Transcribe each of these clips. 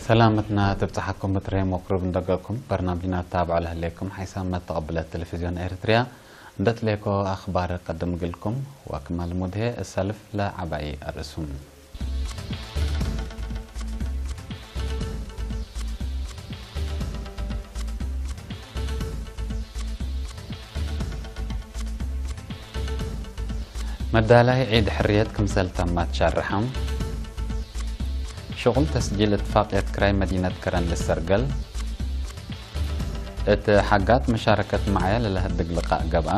ሰላምትና ትብጽሓኩም ብትሬ መክሩብ እንደገኩም በርናምጅና ታብዖ ለህሌኩም ሓይሳብ መተቐብለት ቴሌቪዝዮን ኤርትርያ እንደትሌኮ ኣኽባር ቀድም ግልኩም ወክማ ልሙድሄ እሰልፍ ለዓባይ ኣርእሱም። መዳላይ ዒድ ሕርየት ክምሰል ተማት ሻርሓም ሽቁል ተስጂል እትፋቅየት ክራይ መዲነት ከረን ልሰርገል። እቲ ሓጋት መሻረከት ማዕያ ለለህድግ ልቃእ ገብኣ።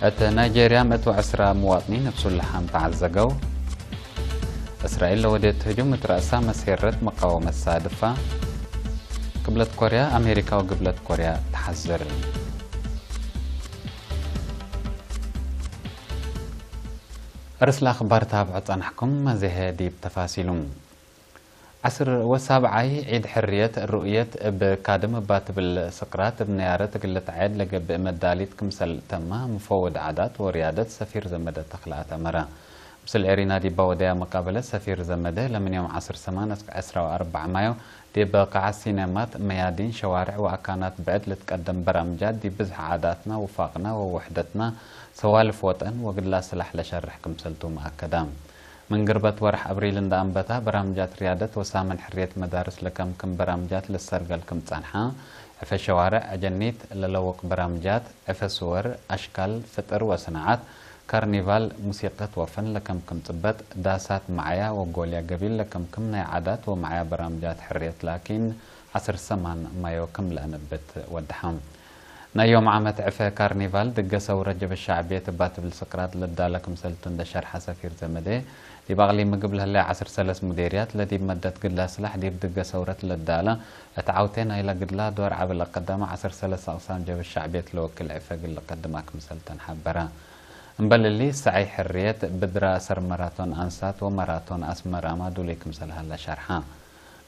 እቲ ናይጄርያ ምእትዊ ዕስራ መዋጥኒን እብ ሱልሓም ተዓዘገው። እስራኤል ለወዴት ህጁም እት ረእሳ መሴረት መቃወመት ሳድፋ። ቅብለት ኮርያ ኣሜሪካ ወግብለት ኮርያ ተሓዝር። ርእስለ ኣኽባር ታብዖ ጸናሕኩም መዜሀ ዲብ ተፋሲሉ። ዓስር ወሳብዓይ ዒድ ሕርየት ርኡየት እብ ካድም እባ ትብል ስቅራት እብ ነያረት ግልት ዓየድ ለገብእ መዳሊት ክምሰል ተማ ምፈወድ ዓዳት ወርያደት ሰፊር ዘመደ ተኽለ ኣተመረ። ምስል ኤሪና ዲባ ወደያ መቃበለት ሰፊር ዘመደ ለምን ዮም ዓስር ሰማን እስክ ዕስራ ወኣርባዕ ማዮ ዲብ ቃዓት ሲነማት፣ መያዲን፣ ሸዋርዕ ወኣካናት ብዕድ ልትቀደም በራምጃት ዲብ ብዝሕ ዓዳትና፣ ውፋቅና ወውሕደትና፣ ሰዋልፍ ወጠን ወግድላ ስላሕ ለሸርሕ ክምሰልቱ መኣከዳ። ምን ግርበት ወርሕ ኣብሪል እንዳ ኣንበታ በራምጃት ርያደት ወሳምን ሕርየት መዳርስ ለከምክም በራምጃት ልሰርገል ክም ጸንሓ፣ ዕፈ ሸዋርዕ፣ ዐጀኒት ለለውቅ በራምጃት፣ ዕፈ ስወር፣ ኣሽካል፣ ፍጥር ወስንዓት፣ ካርኒቫል፣ ሙሲቀት ወፈን ለከምክም ጽበጥ፣ ዳሳት መዓያ ወጎልያ ገቢል ለከምክም ናይ ዓዳት ወመዓያ በራምጃት ሕርየት ላኪን ዓስር ሰማን ማዮ ክም ለአንብት ወድሓ። ናይ ዮም ዓመት ዕፈ ካርኒቫል ድገ ሰውረት ጀበ ሻዕብየት እባ ትብል ስቅራት ለዳለ ክምሰልቱ እንደ ሸርሓ ሰፊር ዘመደ፣ ዲብ ኣቕሊም ምግብ ለህለያ ዓስር ሰለስ ሙዴርያት ለዲብ መደት ግድላ ስላሕ ዲብ ድገ ሰውረት ለዳለ፣ እት ዓውቴ ናይላ ግድላ ዶር ዓቢ ለቀደመ ዓስር ሰለስ ኣቕሳም ጀበ ሻዕብየት ለወክል ዕፈ ግል ለቀድማ ክምሰልተን ሓበረ። እምበል እሊ ሰዓይ ሕርየት ብድራ ሰር መራቶን ኣንሳት ወመራቶን ኣስመራማ ዱሉይ ክምሰል ሃላ ሸርሓ።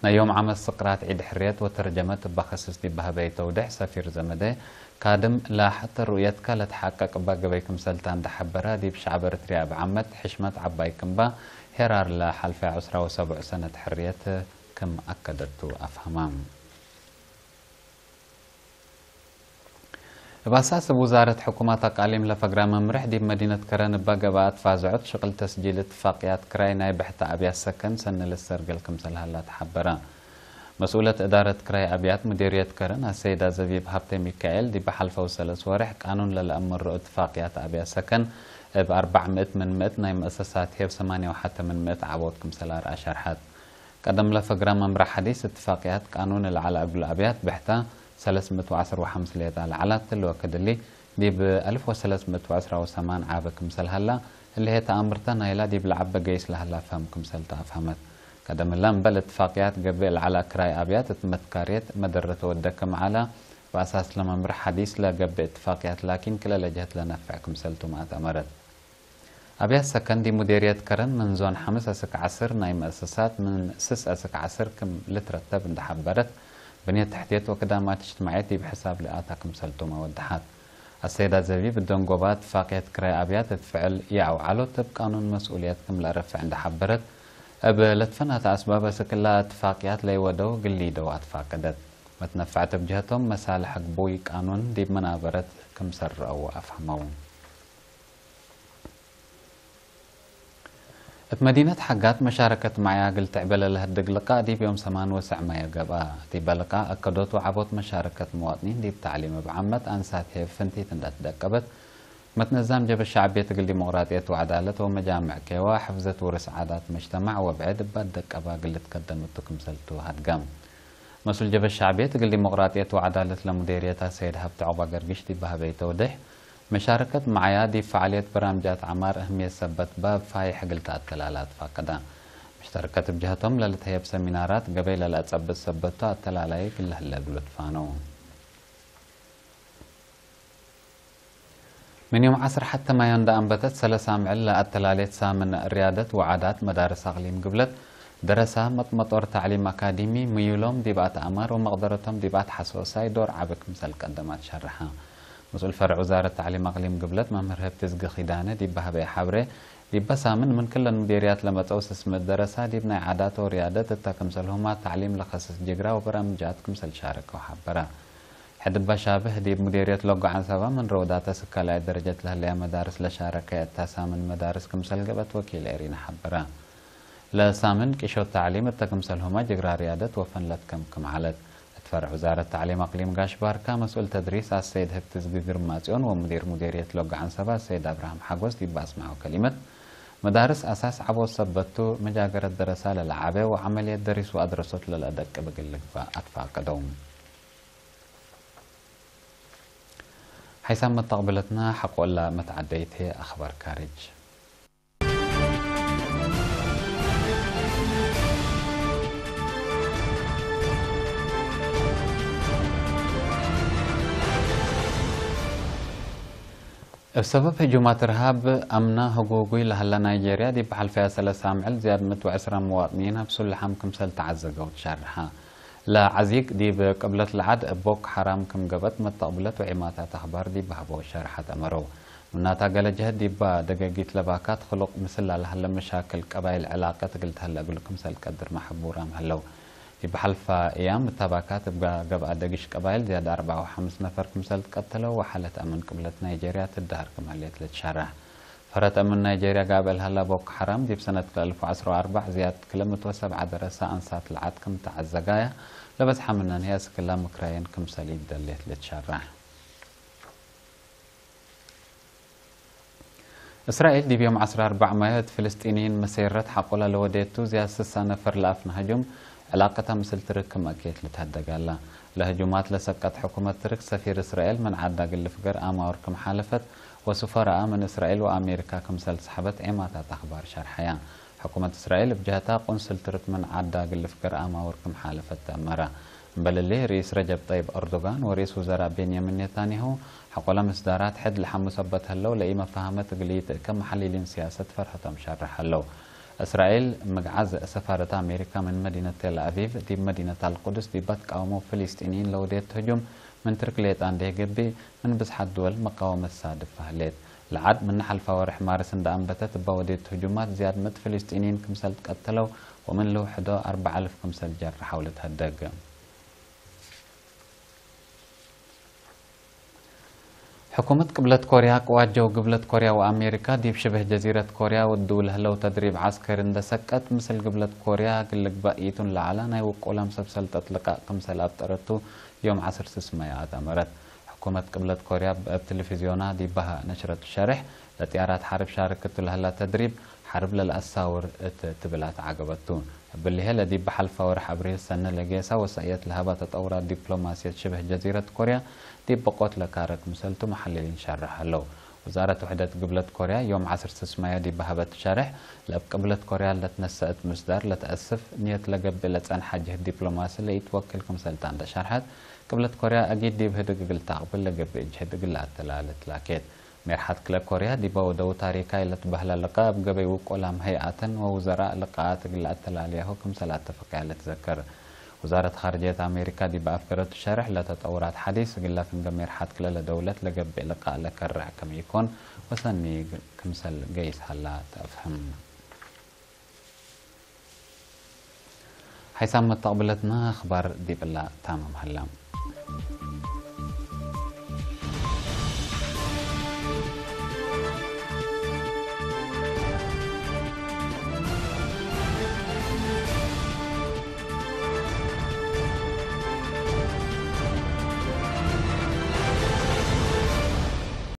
ናይ ዮም ዓመት ስቅራት ዒድ ሕርየት ወተርጀመት እባ ከስስ ዲብ ባህበይ ተውድሕ ሰፊር ዘመደ፣ ካድም ላሕ ተሩእየትካ ለትሓቀቅ እባ ገበይ ክምሰልታ እንደ ሓበራ ዲብ ሸዕብ ኤርትርያ እብ ዓመት ሕሽመት ዓባይ ክምባ ሄራር ለሓልፈያ ዕስራ ወሰቡዕ ሰነት ሕርየት ክም ኣከደቱ ኣፍሃማ። እብ ኣሳስ እብ ውዛረት ሕኩማት ኣቃሊም ለፈግራ መምርሕ ዲብ መዲነት ከረን እባ ገብኣ ትፋዝዖት ሽቅል ተስጂል እትፋቅያት ክራይ ናይ ብሕቲ ኣብያት ሰከን ሰኒ ልሰርገል ክምሰል ሃላ ተሓበረ። መስኡለት እዳረት ክራይ ኣብያት ሙዴርየት ከረን ኣሰይዳ ዘቢብ ሃብተ ሚካኤል ዲብ ሓልፈው ሰለስ ወርሕ ቃኑን ለለኣምሮ እትፋቅያት ኣብያት ሰከን እብ ኣርባዕ ምእት ምን ምእት ናይ መእሰሳት ሄብ ሰማንያ ወሓተ ምን ምእት ዓቦት ክምሰል ኣርኣ ሸርሓት። ቀደም ለፈግራ መምራ ሓዲስ እትፋቅያት ቃኑን ለዓላ እግሉ ኣብያት ብሕታ ሰለስ ምእት ወዓስር ወሓምስ ሌጣ ለዓላት ትልወ ክድሊ ዲብ ኣልፍ ወሰለስ ምእት ወዕስራ ወሰማን ዓበ ክምሰል ሃላ፣ እሊ ሄ ተኣምርታ ናይላ ዲብ ለዓበ ገይስ ለሃላ ፈም ክምሰል ተኣፍሀመት። ቀደምላ እምበል እትፋቅያት ገብእ ለዓላ ክራይ ኣብያት እት መትካርየት መደረተ ወደከ መዓላ በኣሳስ ለመምርሕ ሓዲስ ለገብእ እትፋቅያት ላኪን ክለ ለጀህት ለነፍዕ ክምሰልቱ ማእተመረት። ኣብያት ሰከን ዲብ ሙዴርየት ከረን ምን ዞን ሓምስ እስክ ዓስር ናይ መእሰሳት ምን ስስ እስክ ዓስር ክም ልትረተብ እንደ ሓበረት፣ ብንየት ትሕትየት ወክዳማት እጅትማዕየት ዲብ ሕሳብ ልኣታ ክምሰልቱም ኣወድሓት። ኣሰይዳ ዘቢብ እደንጎባ እትፋቅየት ክራይ ኣብያት እት ፍዕል የኣውዓሎት እብ ቃኑን መስኡልየት ክም ለእረፍዕ እንደ ሓበረት፣ እብ ለትፈናተ ኣስባብ እስክላ እትፋቅያት ለይወደው ግሊ ደው ኣትፋቀደት። መትነፋዕት እብ ጀህቶም መሳልሕ ግቡይ ቃኑን ዲብ መናበረት ክም ሰርአው ኣፍህመው። እት መዲነት ሓጋት መሻረከት ማዕያ እግል ትዕበ ለለህድግ ልቃእ ዲብ ዮም ሰማን ወሰዕ ማዮ ገብኣ። ዲበ ልቃእ ኣከዶት ወዓቦት መሻረከት መዋጥኒን ዲብ ተዕሊም እብ ዓመት ኣንሳት ሄብ ፍንቲት እንዳ ትደቀበት፣ መትነዛም ጀበ ሻዕብየት እግል ዲሞቅራጥየት ወዐዳለት ወመጃምዕ ኬዋ ሕፍዘት ውርስ ዓዳት መጅተማዕ ወብዕድ እባ ደቀባ እግል ልትከደም እቱ ክምሰልቱ ሃድገም። መሱል ጀበ ሻዕብየት እግል ዲሞቅራጥየት ወዐዳለት ለሙዴርየት ኣሰይድ ሃብተ ዑቅባገርግሽ ዲብ በህበይ ተውድሕ፣ መሻረከት መዓያ ዲብ ፈዓልየት በራምጃት ዐማር እህምየት ሰበት ባብ ፋይሕ እግል ተኣተላላ ትፋቀዳ። መሽተረከት እብ ጀሀቶም ለልትሀየብ ሰሚናራት ገበይ ለልአጸብጥ ሰበቶ ኣተላላይ እግል ለህለ እግሉ ትፋነው። ምን ዮም ዐስር ሐተ ማዮ እንዳ አንበተት ሰለስ ኣምዕል ለአተላሌት ሳምን ርያደት ወዓዳት መዳርስ አቅሊም ግብለት ደረሳ መጥመጦር ተዕሊም አካዲሚ ምዩሎም ዲብ አትአማር ወመቅደረቶም ዲብ አትሐሶሳይ ዶር ዐቢ ክምሰል ቀደማት ሸርሐ። መስኡል ፈርዕ ውዛረት ተዕሊም አቅሊም ግብለት መምህር ህብትዝጊ ኪዳነ ዲብ በህበየ ሐብሬ፣ ዲባ ሳምን ምን ክለን ሙዴርያት ለመጸው ስስምት ደረሳ ዲብ ናይ ዓዳት ወርያደት እታ ክምሰልሁማ ታዕሊም ለኸስስ ጅግራ ወበራምጃት ክምሰል ሻረከው ሐበረ። ሕድባ ሻብህ ዲብ ሙዴርየት ሎጎ ዓንሰባ ምን ረውዳተ ስካላይ ደረጀት ለህለያ መዳርስ ለሻረከ እታ ሳምን መዳርስ ክምሰል ገበት ወኪል ኤሪና ሐበረ። ለሳምን ቂሾት ታዕሊም እተ ክምሰልሁማ ጅግራ ርያደት ወፈንለት ከም ክም ዓለት። እት ፈርዕ ውዛረት ታዕሊም ኣቅሊም ጋሽ ባርካ መስኡል ተድሪስ ኣሰይድ ህግቲ ዝግግር ማጽዮን ወሙዲር ሙዴርየት ሎጎ ዓንሰባ ኣሰይድ ኣብርሃም ሓጎስ ዲባ ኣስማዑ ከሊመት፣ መዳርስ ኣሳስ ዓቦ ሰበቱ መጃገረት ደረሳ ለለዓበ ወዓመልየት ደሪስ ወኣድረሶት ለለደቅብ እግል ልግባእ ኣትፋቀደው። ሓይሳም መተቕብለትና ሓቆላ መትዓደይቴ ኣኽባር ካርጅ። እብ ሰበብ ህጁማት እርሃብ ኣምና ህጉጉይ ለሀላ ናይጄርያ ዲብ ሓልፈያ ሰለሳ ምዕል ዝያድ ምእት ወዕስራ መዋጥኒን ኣብ ሱልሓም ክምሰል ተዓዘገው ትሸርሓ። ለዓዚግ ዲብ ቅብለት ለዓድ እብ ቦኮ ሓራም ክም ገበት መተቅብለት ወዒማታት ኣኽባር ዲብ ሃበው ሸርሓት ኣመረው። ምናታ ገለ ጀህት ዲባ ደገጊት ለባካት ክሉቅ ምስላ ለሀለ መሻክል ቀባይል ዕላቀት እግል ተህለ እግሉ ክምሰል ቀድር መሐቡራም ሀለው። ዲብ ሓልፋ እያም እታ ባካት እብ ገብኣ ደጊሽ ቀባይል ዝያድ ኣርብዓ ወሓምስ ነፈር ክምሰል ትቀተለው ወሓለት ኣምን ቅብለት ናይጄርያ ትደሃር ክም ሀሌት ለትሸርሕ። ፈረት ኣምን ናይጄርያ ጋብኤል ሀላ ቦኮ ሓራም ዲብ ሰነት ክልተ ኣልፍ ወዐስራ ወኣርባዕ ዝያድ ክልተ ምእት ወሰብዓ ደረሳ ኣንሳት ለዓድ ክም ተዓዘጋያ ለበዝሓ ምነን ህያ ስክላ ምክራየን ክምሰል ይደሌት ለትሸርሕ። እስራኤል ዲብ ዮም ዐስራ ኣርባዕ ማዮ እት ፍልስጢንይን መሴረት ሓቆላ ለወዴቱ ዝያድ ስሳ ነፈር ለኣፍነ ህጁም ዕላቀታ ምስል ትርክ ክም ኣኬት ልትሀደግ ኣላ። ለህጁማት ለሰቀት ሕኩመት ትርክ ሰፊር እስራኤል ምን ዓዳ እግል ልፍገር ኣማውር ክም ሓለፈት ወሱፈራኣ ምን እስራኤል ወኣሜሪካ ክምሰል ሰሐበት ዔማታት ኣኽባር ሸርሐያ። ሕኩመት እስራኤል እብ ጀህታ ቁንስል ትርክ ምን ዓዳ እግል ልፍገር ኣማውር ክም ሓለፈት ተአመረ። እምበል እሊ ርኢስ ረጀብ ጠይብ ኦርዶጋን ወርኢስ ውዘራእ ቤንያሚን ኔታንያሁ ሐቆለ ምስዳራት ሕድ ለሐሙ ሰበት ሀለው ለኢመፋሀመት እግል ኢትእከብ መሐሊሊን ሲያሰት ፈርሀቶም ሸርሕ ሀለው። እስራኤል ምግዓዝ ሰፋረት ኣሜሪካ ምን መዲነት ቴል ኣቪቭ ዲብ መዲነት ኣልቁድስ ዲባ ትቃወመው ፍልስጢንይን ለወዴት ህጁም ምን ትርክ ሌጣ እንዴ ገብእ ምን ብዝሓት ድወል መቃወመት ሳድፍ ሀሌት። ለዓድ ምን ሓልፋ ወርሕ ማርስ እንዳ ኣንበተት እባ ወዴት ህጁማት ዝያድ ምእት ፍልስጢንይን ክምሰል ትቀተለው ወምን ልውሕዶ ኣርብዓ ኣልፍ ክምሰል ጀርሐው ልትሀደግ። ሕኩመት ቅብለት ኮርያ፣ ቅዋት ጀው ግብለት ኮርያ ወኣሜሪካ ዲብ ሽብህ ጀዚረት ኮርያ ወድው ለህለው ተድሪብ ዐስከሪ እንደ ሰቀጥ፣ ምስል ግብለት ኮርያ ግልግባእ ኢቱን ለዐላ ናይ ውቁላም ሰብ ሰልጠት ልቃእ ክምሰል ኣብጠረቱ ዮም ዐስር ስስመያ ኣትኣመረት። ሕኩመት ቅብለት ኮርያ እብ ቴሌቪዝዮና ዲባህ ነሽረቱ ሸርሕ፣ ለጥያራት ሐርብ ሻርክቱ ለህላ ተድሪብ ሐርብ ለለኣሳውር እት ትብል ኣትዓገበቱ። እብሊ ሀለ ዲብ ሐልፋ ወርሕ ኣብሪል ሰነ ለጌሳ ወሳእየት ለሀባ ተጠውራት ዲፕሎማስየት ሽብህ ጀዚረት ኮርያ ዲብ በቆት ለካረ ክምሰልቱ መሐልሊን ሸርሕ ሀለው። ውዛረት ውሕደት ግብለት ኮርያ ዮም ዐስር ስስመያ ዲብ ሀበት ሸርሕ፣ ለእብ ቅብለት ኮርያ ለትነሰእት ምስዳር ለትአስፍ ንየት ለገብእ ለጸንሐ ጅህድ ዲፕሎማሲ ለኢትወክል ክምሰልታ እንደ ሸርሐት፣ ቅብለት ኮርያ አጊድ ዲብ ህድግ እግል ተአቅብል ለገብእ ጅህድ እግል ለአተላለ ትላኬት። ሜርሓት ክለ ኮርያ ዲበ ወደው ታሪካይ ለትበህለ ልቃእ እብ ገበይ ውቁላም ሀይኣተን ወውዘራእ ልቃኣት እግል ለአተላልያሁ ክምሰል አተፈቀያ ለትዘከር። ውዛረት ኻርጅየት አሜሪካ ዲበ አፍገረቱ ሸርሕ ለተጠውራት ሐዲስ እግለ ፍንገ ሜርሓት ክለ ለደውለት ለገብእ ልቃእ ለከርዕ ከመ ኢኮን ወሰኒ ክምሰል ገይስ ሀላ ተአፍህም። ሓይሳም መተቕብለትና ኣኽባር ዲብላ ታማም ሃላ።